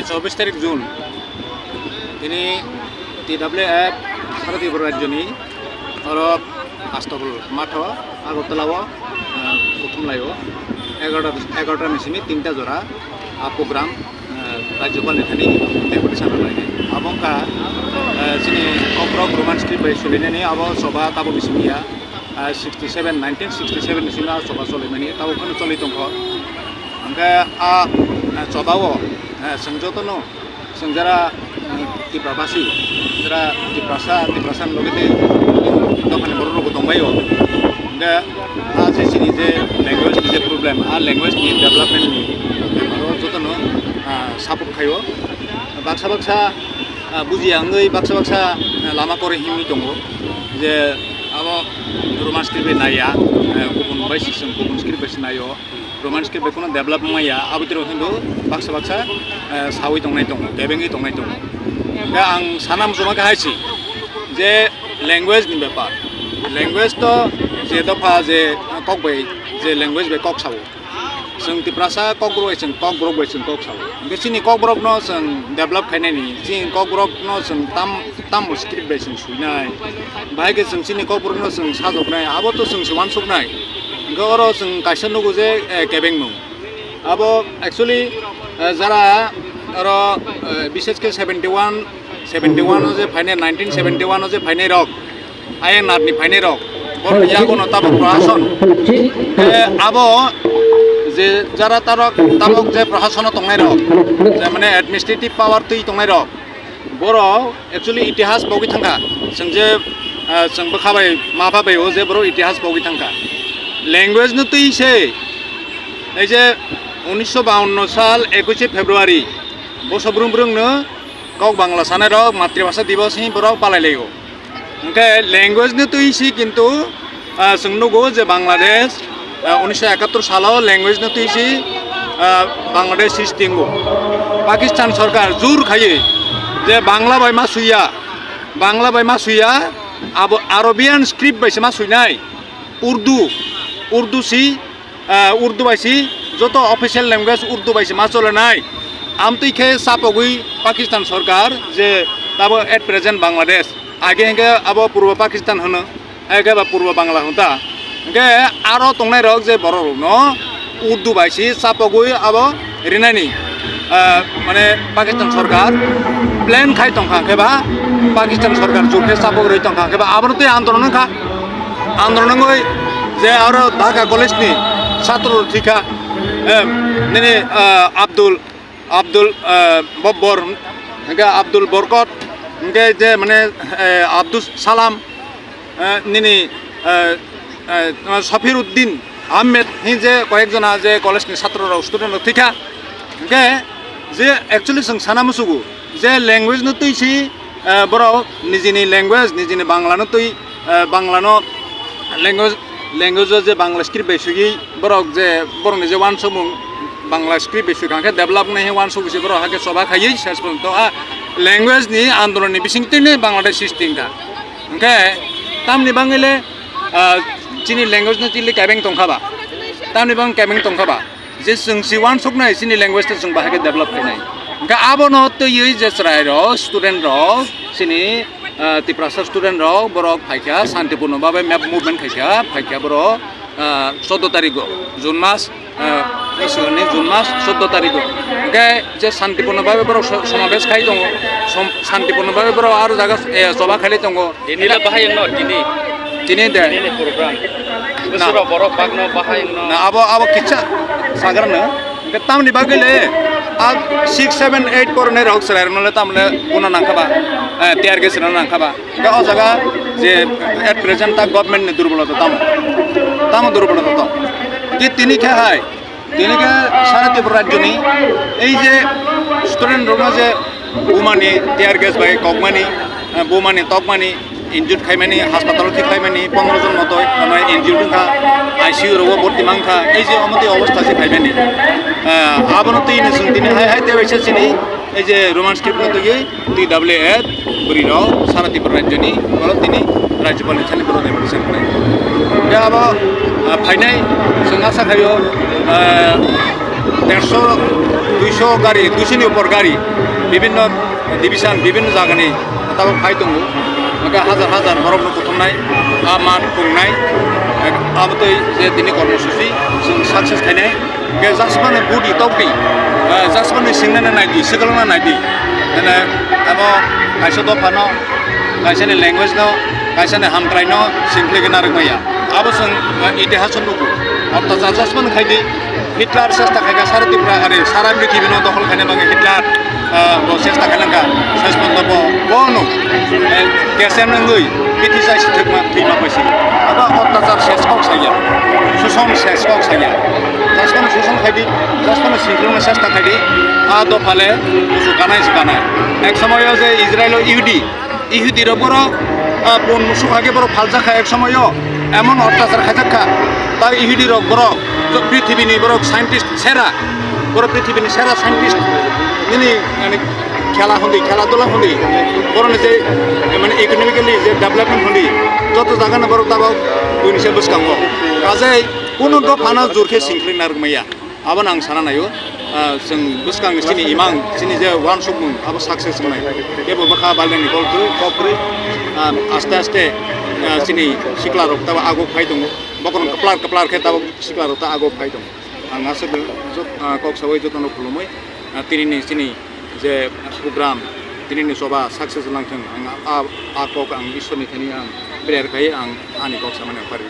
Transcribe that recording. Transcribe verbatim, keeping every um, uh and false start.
Chobbish tarik June, tini T W F Sara Tripura rajyoni oro Astabul matho Agartala o, ah, kuthumlai o egarota, egarota ni simi tinta jora, ah, program, ah, Rajyapal ni thani deputation rwlainai. Abo wngkha, ah, chini Kokborok Roman script bai solinani abo choba tabuk ni simi ya. Ah, sixty seven, nineteen sixty seven ni simi ah choba cholaimani, tabuk phano choli tongkho. Hwnkhe ah, ah, choba o, ah, chwng jotono, chwng jara, mm, Tipra basi, jara Tiprasa, Tiprasa ni loge tei dophani borok rokbo tongbaio. Hwnkhe ah je chini je language ni je problem, ah language ni development ni beparo jotono, ah, support khaio. Baksa baksa, ah, bujiya wngwi baksa baksa, ah, lama kore himwi tongo je abo Roman script bai naiya, ah, kubun bai se chwng kubun script bai se naio. Roman script bai kheno develop wngmaya, abo twi rok hindu baksa baksa, ah, sawi tongnai tongo, kebengwi tongnai tongo. Da ang sana muchungma khe hai se je language ni bepar, language to je dopha je kok bai je language bai kok sao. Chwng Tiprasa Kokborok bai chwng Kokborok bai chwng kok sao. Hwnkhe chini Kokborokno chwng develop khainani, chini Kokborokno chwng tam, tamo script bai chwng suinai. Bahai khe chwng chini Kokborokno chwng sajoknai, abo to chwng se uansuknai. Hwnkhe oro chwng kaisa nugo je, eh, kebengmung. Abo actually, eh, jara oro, eh, bishesh khe seventy one, seventy one o je phainai, nineteen seventy one o je phainai rok, ayang nat ni phainai rok, borok yago no tabok prohason. Eh, abo je jara tarok, tabok je prohason o tongnai rok, je mane administrative power twi tongnai rok, borok actually itihas bogwi thangkha. Chwng je, eh, chwng bwkha bai, ma pha bai o je borok itihas bogwi thangkha. Language no twi se, ei je unisho bawanno sal ekuche February, boso brung brung no Kok Bangla sanai rok Matribhasha Divas hi borok palai laio. Hwnkhe language ni twi si kintu, ah, chwng nugo je Bangladesh, ah, unisho ekattor salo language ni twi si, ah, Bangladesh sistingo. Pakistan sorkar jur khaiwi je Bangla bai ma suiya, Bangla bai ma suiya, abo Arabian script bai se ma suinai, Urdu, Urdu si, ah, Urdu bai si, joto official language Urdu bai si ma cholenai. Amtwi khe chapogwi Pakistan sorkar je tabo at present Bangladesh, age hwnkhe abo Purbo Pakistan hwno, age ba Purbo Bangla hwnta. Hwnkhe aro tongnai rok je borok rokno Urdu bai si chapogwi abo rinani, ah, mane Pakistan sorkar plan khai tongkha hwnkhe ba Pakistan sorkar jukhe chapok rwi tongkha hwnkhe ba abono twi andolon wngkha. Andolon wngwi je aro Dhaka College ni satro thwikha, eh, nini, ah, Abdul, Abdul, ah, Bobbor, hwnkhe Abdul Borkot, hwnkhe je mane, eh, Abdus Salam, eh, nini, eh, eh, Safiruddin Ahmed hi je koyek jona je college ni satro rok, student rok thwikha. Hwnkhe je actually chwng sana musugo je language no twi si, eh, borok nijini language, nijini Bangla no twi, eh, Bangla no language, language o je Bangla script bai suiwi borok je borokni je uansukmung Bangla script bai suikha khe develop wngnai hi uansukgwi se borok hakhe choba khaiwi ses porjonto a language ni andolon ni bisingtwi ni Bangladesh sistingkha. Hwnkhe tamni bangwi le, ah, chini language no chili kebeng tongkha ba? Tamni bang kebeng tongkha ba? Je chwng si uansuknai chini language ta chwng bahai khe develop khainai. Hwnkhe abono twiwi je chwrai rok, student rok, chini, ah, Tiprasa student rok, borok phaikha, santipurno babe map movement khaikha, phaikha borok, ah, choudo tarigo, June mas, ah, June mas choudo tarigo. Hwnkhe je santipurno babe borok so-, somabesh khai tongo, som-, santipurno babe borok aro jaga, eh, choba khailai tongo. Tini le bahai wngno tini. Tini de. Tini ni program. Na. Bwswk rok borok bagno bahai wngno. Na abo, abo kisa sagar no. Ke tamni bagwi le a six, seven, eight pornai rok chwrai rokno le tamle guna nangkha ba. Eh, tear gas rokno nangkha ba. Ke o jaga je at present ta government ni durbolota tamo. Tamo durbolota to. Ke tini khe hai. Tini khe sara Tripura rajyoni ei je student rokno je bumani tear gas bai kokmani, eh, bumani tokmani, injured khaimani, hospital thik khaimani, pondro jon moto, mane injured wngkha, I C U rogo borti mankha, ei je omo tei obostha se khaimani. Eh, abono twi ni chwng tini hai hai tei waisa chini ei je Roman script no twiwi T W F bwrwi rok sara Tripura rajyoni oro tini Rajyapal ni thani borok deputation khlai. Hwnkhe abo, ah, phainai chwng asa khaio, ah, dersho Duiso gari, duiso ni upor gari, bibinno division, bibinno jagani tabok phai tongo. Hwnkhe hajar hajar borokno kuthumnai, a mat pungnai, abotwi je tini kormosuchi chwng success khainai. Hwnkhe jasmani budi tokdi, eh, jasmani singnani naidi, swkangno naidi. Hwnkhe amo kaisa dophano, kaisani language no, kaisani hamkraino singkhlai gana rwmaya. Abo chwng, eh, itihas o nugo. Ottachar jasmani khaidi. Hitler chesta khaikha sara Tripura, are sara prithibino dokhol khaina bagwi Hitler, ah, bo chesta khailangkha. Ses pondo bo, bono, eh, kesem wngwi bithi chai sithwkma thwima paisi. Abo ottachar ses kok saya, susom ses kok saya. Jasphano susom khaidi, jasphano singkhlwngna chesta khaidi. A dophale busu kanai se kanai. Ek somoyo je Israelo Ihudi, Ihudi rok borok, ah, pun musuk hage borok phaljak kha ek somoyo, emon ottachar khaijak kha. Ta Ihudi rok borok, jo prithibini borok scientist sera, borok prithibini sera scientist. Nini, yani, khela hundi, khela dula hundi, borokni je, eh, mane economically je development hundi, joto jagano borok tabok buini se bwskango. Kajai kunu dophano jur khe singkhlwi narwk maya. Abono ang sana naio, ah, chwng bwskang chini imang, chini je uansukmung, abo success wngnai. Kebo bwkha balengni kok kwrwi, kok kwrwi, ah, aste aste, ah, chini sikla rok tabo aguk phai tongo. Bokono kwplar kwplar khe tabo sikla rok ta aguk phai tongo. Ang aswk jot-, ah, kok sawi jotono khulumwi, ah, tinini chini je program, tinini choba success langthung. Ang a, a kok ang Ishwarni thani ang prayer khai ang ani kok samani ang pari.